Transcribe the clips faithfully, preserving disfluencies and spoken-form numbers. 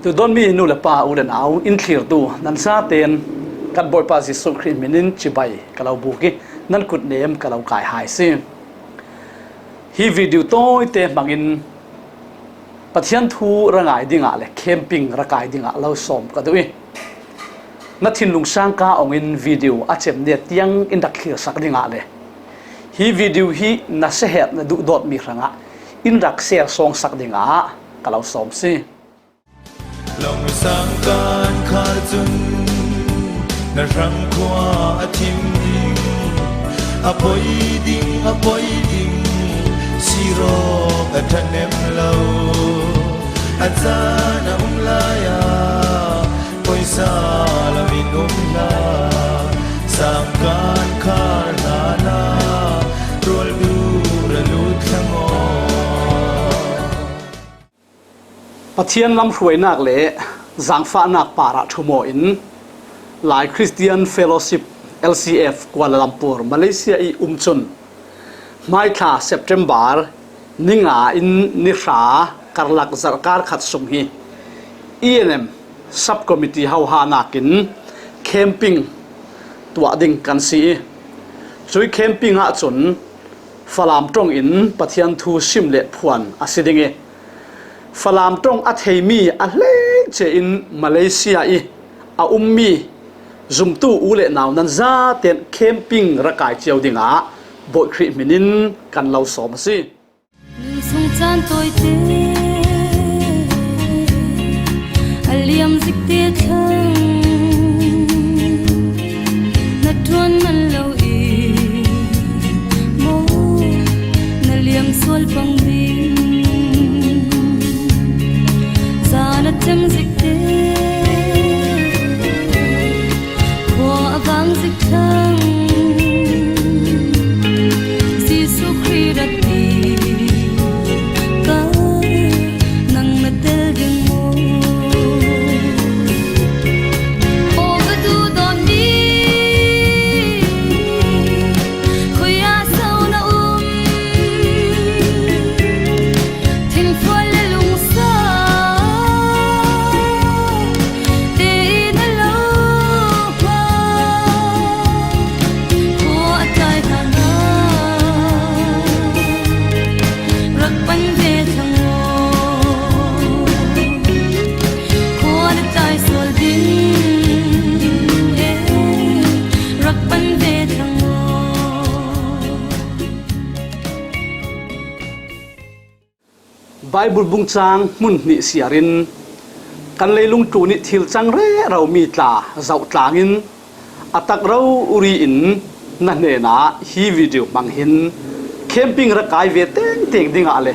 Duhdawtmi nu le pa, u le nau, in thlirtu nan zaten kan Bawipa Jesuh Khrih hminin chibai ka lo buk ih, nan kutnem ka lo kai hai si. Hi video tawite hmangin Pathian thu ra ngai dingah le camping ra kai dingah lo sawm ka duh ih, na thinlung sangka ongin video a cem ne tiang in rak thlirsak dingah le hi video hi na sehet na duhdawtmi hrangah in rak share sawngsak dingah ka lo sawm si. Longsang kan khar cun na hrang khua a thim ding, a poi ding, a poi ding, sirawk a ṭhanem lo. A caan a um lai-ah poisa lo in um hlah, sang kan khar hlanah rual duh ra lut thlang aw. Pathian lamhruainak le zangfahnak parah ṭhum aw in Lai Christian Fellowship, L C F, Kuala Lumpur, Malaysia ih um cun hmaithla September ni nga in ni hra karlak zarhkar khat sung hi E N M subcommittee hohanak in camping tuah ding kan si ih, cui camping ahcun Falam ṭong in Pathian thu sim le phuan a si ding ih, Falam ṭong a theimi a hleice in Malaysia ih a ummi zumtu u le nau nan zaten camping ra kai cio dingah Bawi Khrih hminin kan lo sawm a si. Nungsung caan tawite a liam zikte thlang na ṭuan man lo i maw na liam sual pang ding. Zan a cem zikte khua a vang zik thlang Jesuh Khrih rak ti ka nang na tel ding maw? Aw ka duhdawtmi, khuiah so na um? Thingfual le lungsa tein a lo hma. Khua a tlai hlanah rak pan ve thlang aw. Khua na tlai sual ding e, rak pan ve thlang aw. Baibal bungcang hmun hnih siar in kan leilung tlun ih thil cang reromi tla zoh tlangin a tak rori in na hnenah hi video hmang hin camping ra kai ve tengteng dingah le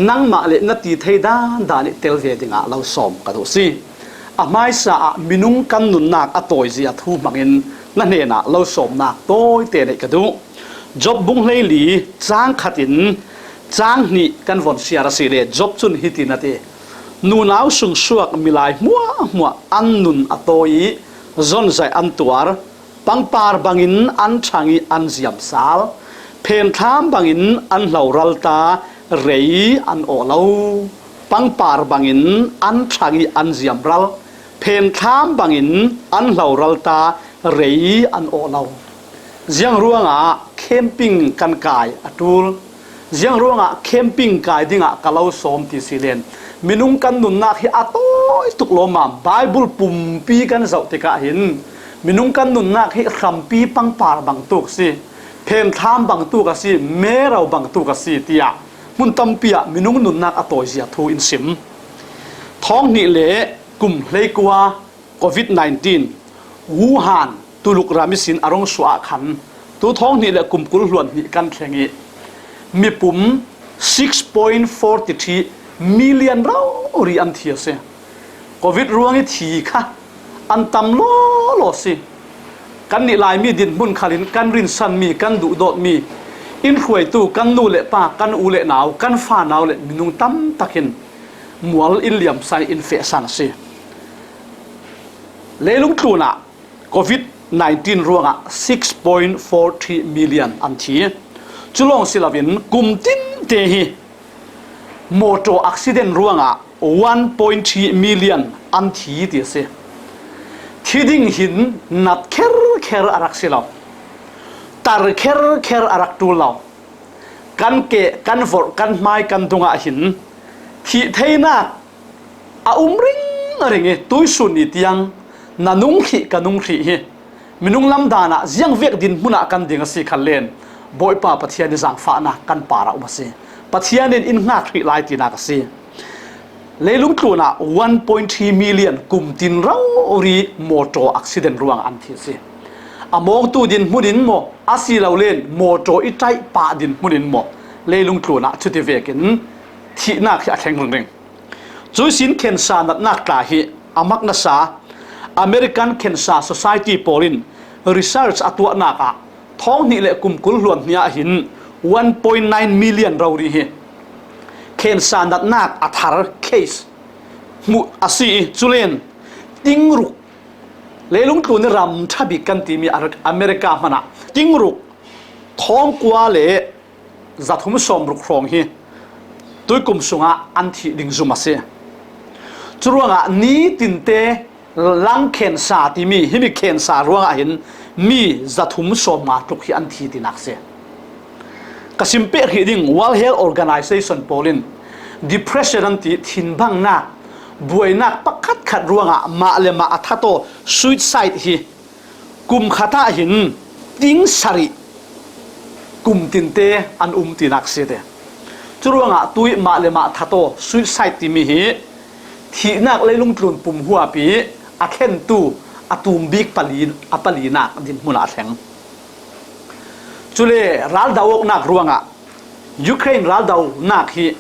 nangmah le na ti thei dandan ih tel ve dingah lo sawm ka duh si. A hmaisa ah minung kan nunnak a tawizia thu hmangin na hnenah lo sawmnak tawite neih ka duh. Job bung hleili cang khat in cang hnih kan von siar asile Job cun hiti na ti, nunau sungsuak milai hmuahhmuah an nun a tawi ih zonzaih an tuar, pangpar bangin an ṭhang ih an ziamsal, phenthlam bangin an hloral ta rei an awh lo. Pangpar bangin an ṭhang ih an ziamral, phenthlam bangin an hloral ta rei an awh lo. Ziang ruangah camping kan kai a ṭul? Ziang ruangah camping kai dingah ka lo sawm ti si len, minung kan nunnak hi a tawi tuk lawmmam. Baibal pumpi kan zoh tikah hin minung kan nunnak hi hrampi pangpar bangtuk a si, phenthlam bangtuk a si, mero bangtuk a si tiah hmun tampi ah minung nunnak a tawizia thu in sim. Thawng hnih le kum hleikua covid nineteen Wuhan tuluk ram ihsin a rung suah ah khan tu thawng hnih le kum kul hluan hnih kan thleng ih mipum six point forty three million rori an thi a si. Covid ruangih thi kha an tam lawlaw si. Kannih Laimi dinhmun khalin kan rinsanmi, kan duhdawtmi, in hruaitu kan nu le pa, kan u le nau, kan fanau le minung tamtak in mual in liamsan in fehsan a si. Leilung tlunah covid nineteen ruangah six point four three million an thi. Culawng si loin kum tinte hi motor accident ruangah one point three million an thi ti a si. Thi ding hin nat kherkher a rak si lo, tar kherkher a rak ṭul lo. Kan keh, kan vorh, kan hmai, kan dungah hin thih theinak a um ringring i, tuisun ni tiang na nung hrih, ka nung hrih hi minung lam dan ah ziang vek dinhmun ah kan ding a si khan len, Bawipa Pathian i zangfahnak kan par ah um a si. Pathian in in ngak hrih lai tinak a si. Leilung tlun ah one point three million kum tin rori motor accident ruang an thi a si. A mawngtu dinhmun in maw, a si lo len motor i ṭaih pah dinhmun in maw, leilung tlun ah cuti vekin thihnak hi a thleng ringring. Cui sin cancer natnak tla hi a mak nasa American Cancer Society pawl in research a tuahnak ah thawng hnih le kum kul hluan hnih ah hin one point nine million rori hi cancer natnak a thar case hmuh a si i, cu len tingruk, leilung tlun i ram ṭha bik kan timi America hmanah tingruk thawng kua le zathum sawmruk hrawng hi tuikum sungah an thih ding zum a si. Curuangah ni tinte lung cancer timi himi cancer ruangah hin mi zathum sawmnga tluk hi an thi tinak si. Ka sim peh hrih ding, World Health Organization pawl in depression an ti thinbangnak, buainak pakhatkhat ruangah mah le mah a that aw, suicide hi kum khat ah hin ting sarih kum tinte an um tinak si te. Curuangah tui mah le mah that aw, suicide timi hi thihnak leilung tlun pum huap i a thlentu a tum bik pali, a palinak dinhmun ah a thleng. Cule raldo awknak ruangah Ukraine raldonak hi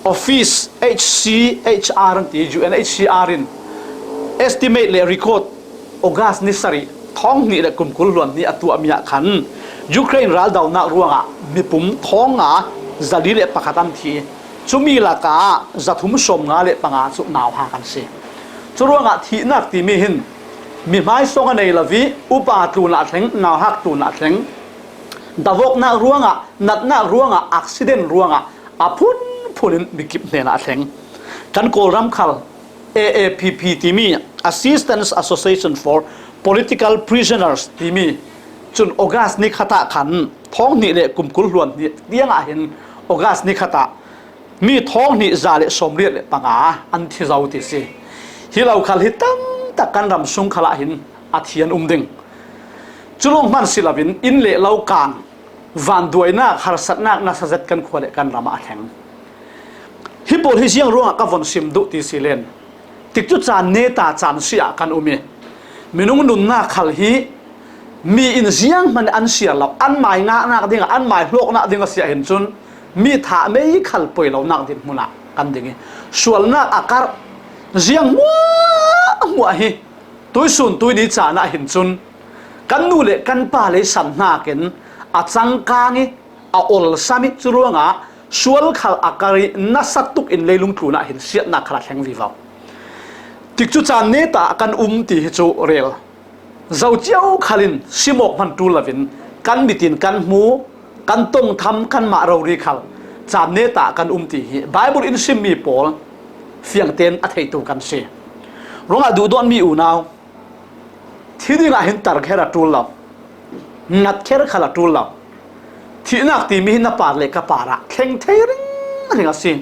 Office H C H R an ti, U N H C R in estimate le record August ni sarih thawng hnih le kum kul hluan hnih a tuahmi ah khan Ukraine raldonak ruangah mipum thawng nga zali le pakhat an thi. Cumi lakah zathum sawmnga le panga cu nauhak an si. Curuangah thihnak timi hin mi hmaisawng a nei lo i upa tlun ah a thleng, nauhak tlun ah a thleng. Davawknak ruangah, natnak ruangah, accident ruangah a phunphun in mikip hnenah a thleng. Kan Kawlram khal A A P P timi, Assistance Association for Political Prisoners timi cun August ni khat ah khan thawng hnih le kum kul hluan hnih tiangah hin August ni khat ah mi thawng hnih za le sawmriat le panga an thi zo ti si. Hi lo khal hi tamtak kan ram sung khalah hin a thi an um ding. Cu lawng hman si loin inn le lo kan vanduainak, harsatnak nasa zet kan khua le kan ram ah a thleng. Hi pawl hi ziang ruangah ka von sim duh ti si len, tikcu caan neta caan si ah kan um i, minung nunnak khal hi mi in zianghman an siar lo, an mai ngahnak ding, an mai hlawknak ding a si ah hin cun mi thah mei khal poi lonak dinhmun ah kan ding i, sualnak a karh ziang hmuahhmuah hi tuisun tuini caan ah hin cun kan nu le kan pa lei san hnakin a cangkang i, a olsam i, curuangah sual khal a kar i nasa tuk in leilung tlun ah hin siatnak khal a thleng vivo. Tikcu caan neta kan um ti hi cu rel zo cio khal in simawk hman ṭul loin kan mit in kan hmu, kan tongtham, kanmah rori khal caan neta kan um ti hi Bible in simmi pawl fiang tein a theitu kan si. Ruangah duhdawtmi unau, thi dingah hin tar kher a ṭul lo, nat kher khal a ṭul lo. Thihnak timi hi na par le ka par ah thleng thei ringring a si.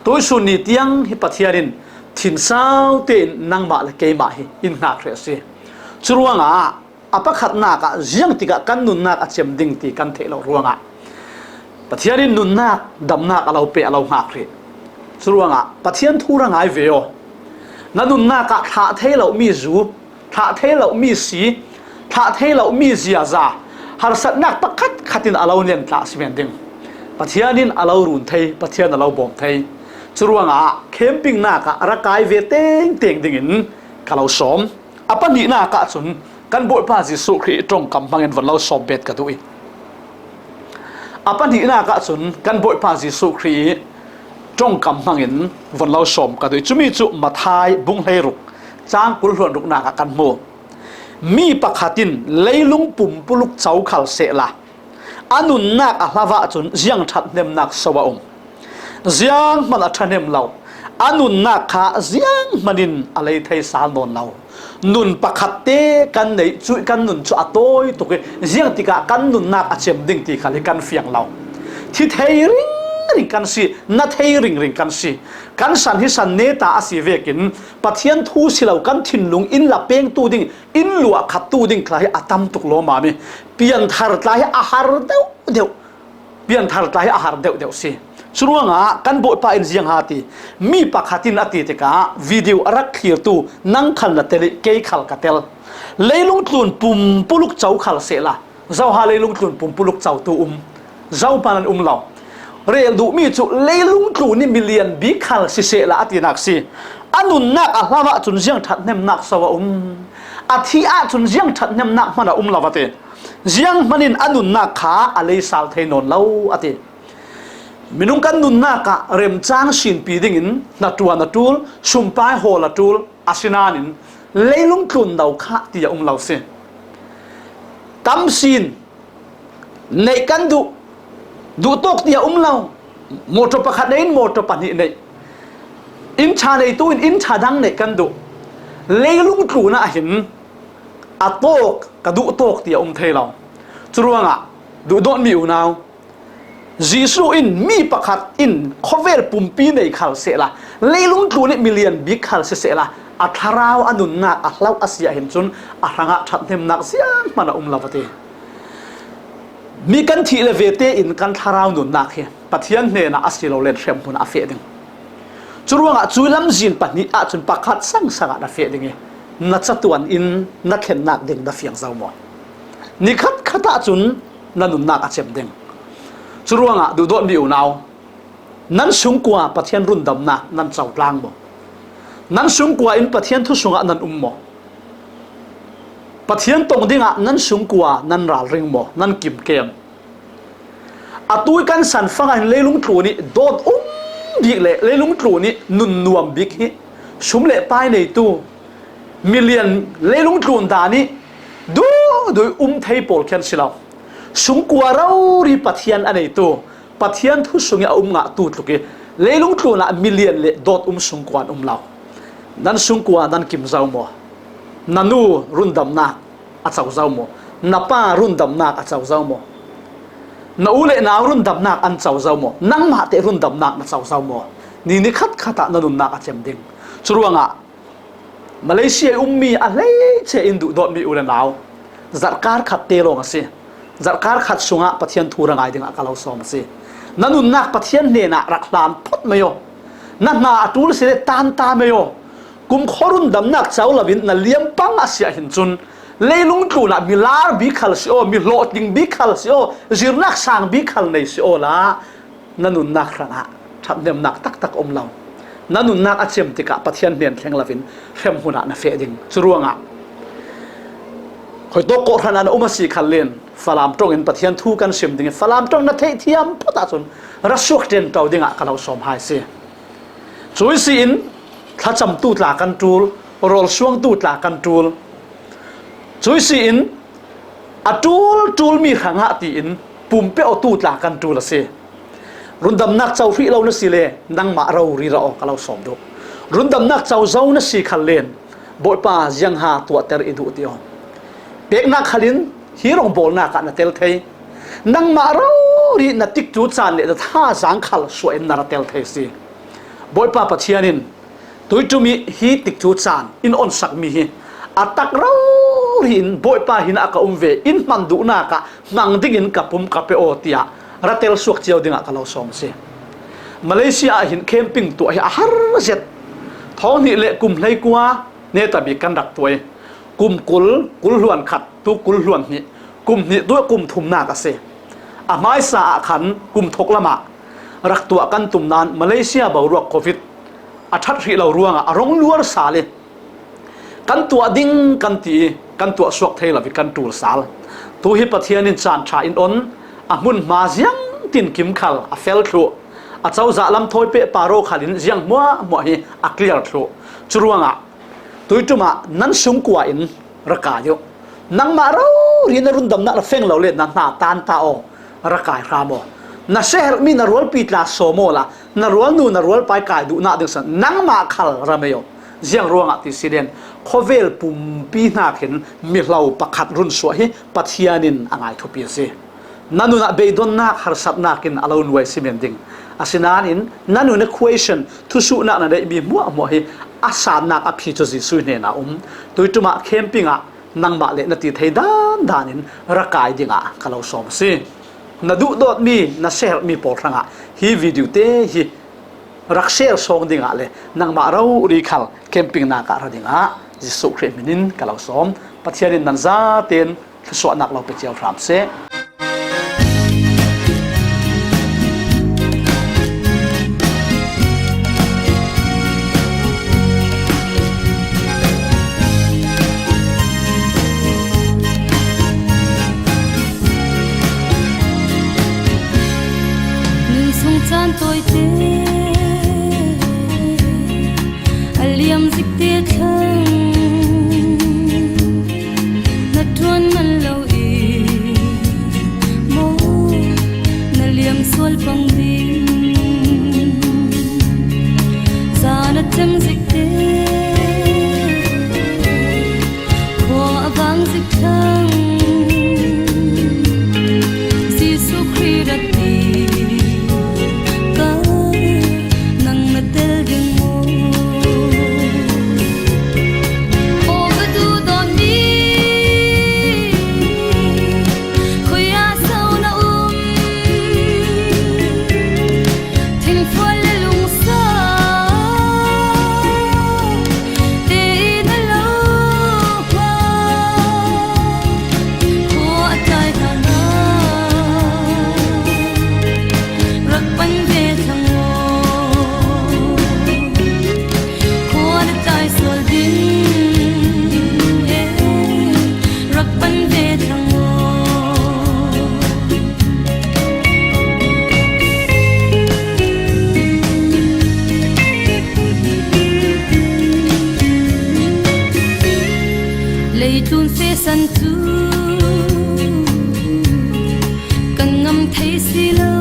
Tuisun ni tiang hi Pathian in thinsau tein nangmah le keimah hi in ngak hrih a si. Curuangah a pakhatnak ah ziang tikah kan nunnak a cem ding ti kan theih loh ruangah Pathian in nunnak, damnak a lo pe, a lo ngak hrih. Curuangah Pathian thu ra ngai ve aw. Na nunnak ah thlah thei lomi zu, thlah thei lomi si, thlah thei lomi ziaza, harsatnak pakhatkhat in a lo nen tla si men ding. Pathian in a lo run thei, Pathian a lo bawm thei. Curuangah khempingnak ah ra kai ve tengteng dingin ka lo sawm. A pahnihnak ah cun kan Bawipa Jesuh Khrih ṭongkam hmangin von lo sawm bet ka duh i, a pahnihnak ah cun kan Bawipa Jesuh Khrih ṭongkam hmangin von lo sawm ka duh i, cumi cu Matthai bung hleiruk cang kul hluan ruknak ah kan hmu. Mi pakhat in leilung pumpuluk co khal sehla, a nunnak a hlavah cun ziang ṭhathnemnak so a um? Zianghman a ṭhahnem lo, A nunnak kha zianghmanin a lei thei sal nawn lo. Nun pakhat te kan neih, cuih kan nun cu a tawi tuk i, ziang tikah kan nunnak a cem ding ti khal hi kan fiang lo. Thi thei ringring kan si, na thei ringring kan si. Kan san hi san neta a si vekin Pathian thu si lo kan thinlung in la pengtu ding, in luah khattu ding tla hi a tam tuk lawmam i, pianthar tla hi a har deuh deuh. Pianthar tla hi a har deuh deuh si. Curuangah kan Bawipa in ziang ha ti, mi pakhat in a ti tikah video a rak thlirtu nang khal na tel i kei khal ka tel. Leilung tlun pumpuluk co khal sehla, zoha leilung tlun pumpuluk cotu um, zohman an um lo. Rel duhmi cu leilung tlun i milian bik khal sisehla a tinak si. A nunnak a hlam ahcun ziang ṭhathnemnak so a um? A thi ahcun ziang ṭhathnemnak hman a um lo a ti. Zianghmanin a nunnak kha a lei sal thei nawn lo a ti. Minung kan nunnak ah remcang sinpi dingin hnaṭuan a ṭul, sumpai hawl a ṭul, asinain leilung tlun no kha ti a um lo si. Tamsin neih kan duh, duhtawk ti a um lo. Mawṭaw pakhat nei in mawṭaw pahnih neih, inn ṭha neitu in inn ṭha dang neih kan duh. Leilung tlun ah hin a tawk, ka duhtawk ti a um thei lo. Curuangah duhdawtmi unau, Jesuh in mi pakhat in khawvel pumpi nei khal sehla, leilung tlun i milian bik khal sisehla, a thlarau a nunnak a hlo a si ahhin cun a hrangah ṭhathnemnak zianghman a um lo a ti. Mi kan thih le ve tein kan thlarau nunnak hi Pathian hnenah a si lo len hremhmun ah a feh ding. Curuangah cui lamzin pahnih ahcun pakhat sangsang ah na feh ding i, na catuan in na thlennak ding na fiang zo maw? Ni khatkhat ahcun na nunnak a cem ding. Curuangah duhdawtmi unau, nan sungkua Pathian rundamnak nan cotlang maw? Nan sungkua in Pathian thu sungah nan um maw? Pathian tong dingah nan sungkua nan ralring maw, nan kimkem? Atu i kan san fangah hin leilung tlun i dawt um bik le leilung tlun i nunnuam bik hi sum le pai neitu, milian leilung tlun dan i duhdui um thei pawl khian si lo. Sungkua rori Pathian a neitu, Pathian thu sung i a um ngahtu tluk i leilung tlun ah milian le dawt um sungkua an um lo. Nan sungkua nan kim zo maw? Na nu rundamnak a co zo maw? Na pa rundamnak a co zo maw? Na u le nau rundamnak an co zo maw? Nangmah teh rundamnak na co zo maw? Ni ni khatkhat ah na nunnak a cem ding. Curuangah Malaysia i ummi a hleice in duhdawtmi u le nau, zarhkar khat te lawng a si. Zarhkar khat sungah Pathian thu ra ngai dingah ka lo sawm a si. Na nunnak Pathian hnenah rak hlan phawt mai aw. Na hna a ṭul si le tan ta mai aw. Kumkhua rundamnak co loin na liampang a si ahhin cun leilung tlun ah milar bik khal si aw, mi hlawhtling bik khal si aw, zirnak sang bik khal nei si aw la, na nunnak hrangah ṭhathnemnak taktak a um lo. Na nunnak a cem tikah Pathian hnen thleng loin hremhmun ah na feh ding. Curuangah khuitawk kawhhran ah na um a si khal len Falam ṭong in Pathian thu kan sim ding i Falam ṭong na theihthiam phawt ahcun ra suak ṭenṭo dingah ka lo sawm hai si. Cui si in thlacamtu tla kan ṭul, rawlsuangtu tla kan ṭul. Cui si in a ṭul ṭulmi hrangah tiin pumpe awtu tla kan ṭul a si. Rundamnak co hrih lo na si le nangmah rori ra aw ka lo sawm duh. Rundamnak co zo na si khal len Bawipa ziangha tuahter i duh ti aw. Peknak khalin hi rongbawlnak ah na tel thei. Nangmah rori na tikcu caan le na thazaang khal suah in na ra tel thei si. Bawipa Pathian in tuiṭum i hi tikcu caan in onsakmi hi a tak rori in Bawipa hin a ka um ve, in hman duhnak ah hmang dingin ka pum ka pe aw tiah ra tel suak cio dingah ka lo sawm a si. Malaysia ah hin camping tuah hi a har zet. Thawng hnih le kum hleikua neta bik kan rak tuah i kum kul, kul hluan khat tu kul hluan hnih, kum hnih tu kum thumnak a si. A hmaisa ah khan kum thawk lamah rak tuah kan tum nain Malaysia boruak covid a ṭhat hrih lo ruangah a rong luar sal i kan tuah ding kan ti i kan tuah suak thei lo i kan ṭul sal. Tu hi Pathian in caan ṭha in on, a hmun hma ziang tin kim khal a fel thluh, a cozah lam thawi peh paro khal in ziang hmuahhmuah hi a clear thluh. Curuangah tuiṭum ah nan sungkua in ra kai uh. Nangmah rori na rundamnak na feng lo le na hna tan ta aw, ra kai hram aw. Na siaherhmi na rualpi tla sawm awla, na rualnu na rualpa i kai duhna ding san nangmah khal ra mei aw. Ziang ruangah ti si den, khawvel pumpi hnakin mihlo pakhat runsuah hi Pathian in a ngai thupi a si. Na nunah beidonnak harsatnakin a lo nuai si men ding. Asinain na nun equation thusuhnak na neihmi hmuahhmuah hi a sannak a phi cu Jesuh hnenah um. Tuitumah camping ah nangmah le na ti thei dandanin ra kai dingah ka lo sawm a si. Na duhdawtmi, na siaherhmi pawl hrangah hi video te hi rak share sawng dingah le nangmah rori khal camping nak ah ra dingah Jesuh Khrih hminin ka lo sawm. Pathian in nan zaten thluasuahnak lo pe cio hram seh. Nun sung caan tawite a liam zikte thlang na ṭuan man lo i maw na liam sual pang ding. Zan a cem zikte khua a vang zik thlang Jesuh Khrih rak ti ka nang na tel ding maw? Aw ka duhdawtmi khuiah so na um? Thingfual le lungsa te in a lo hua khua a tlai hna. Rak pan ve thlang aw. Khua na tlai sual ding e, rak pan ve thlang aw. Leitlun fesan cu kan ngam thei si lo,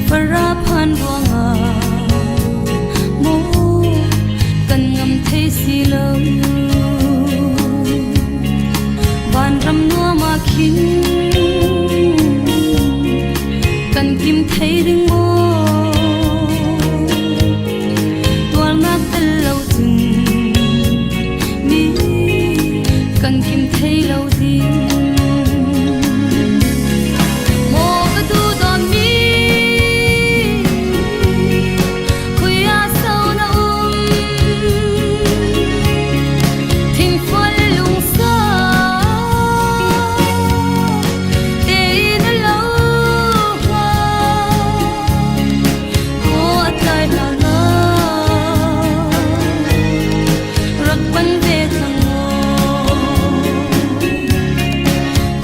fara phan ruangah maw kan ngam thei si lo. Vanram nuam ah khin kan kim thei ding maw? Tuarnak tel lo cun mi kan kim thei lo ding. Maw ka duhdawtmi, khuiah so na um? Thingfual le lungsa te in a lo hua khua a tlai hna. Rak pan ve thlang aw.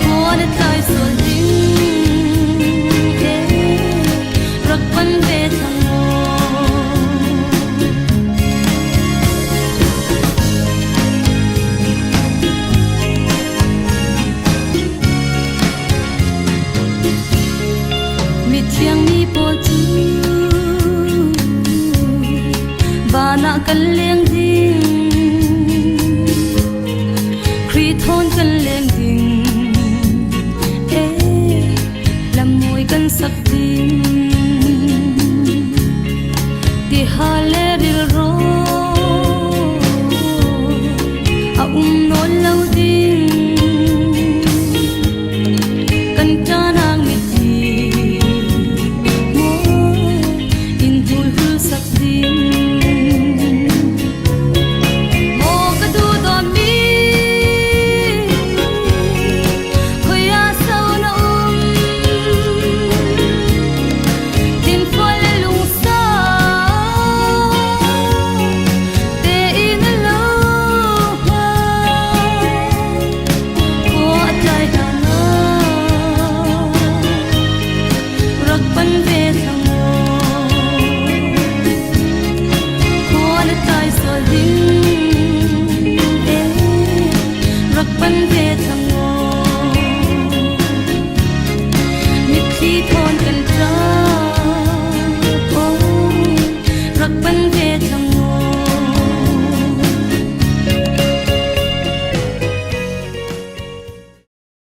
Khua na tlai sual ding e, rak pan ve thlang aw. Mithiang mi pawl cu van ah kan leng ding, Khrih thawn kan leng ding e, lam mawi kan sak ding. Tihal le rilro a um nawn lo ding. Kan ṭahnak mit hi maw in hulhul sak ding.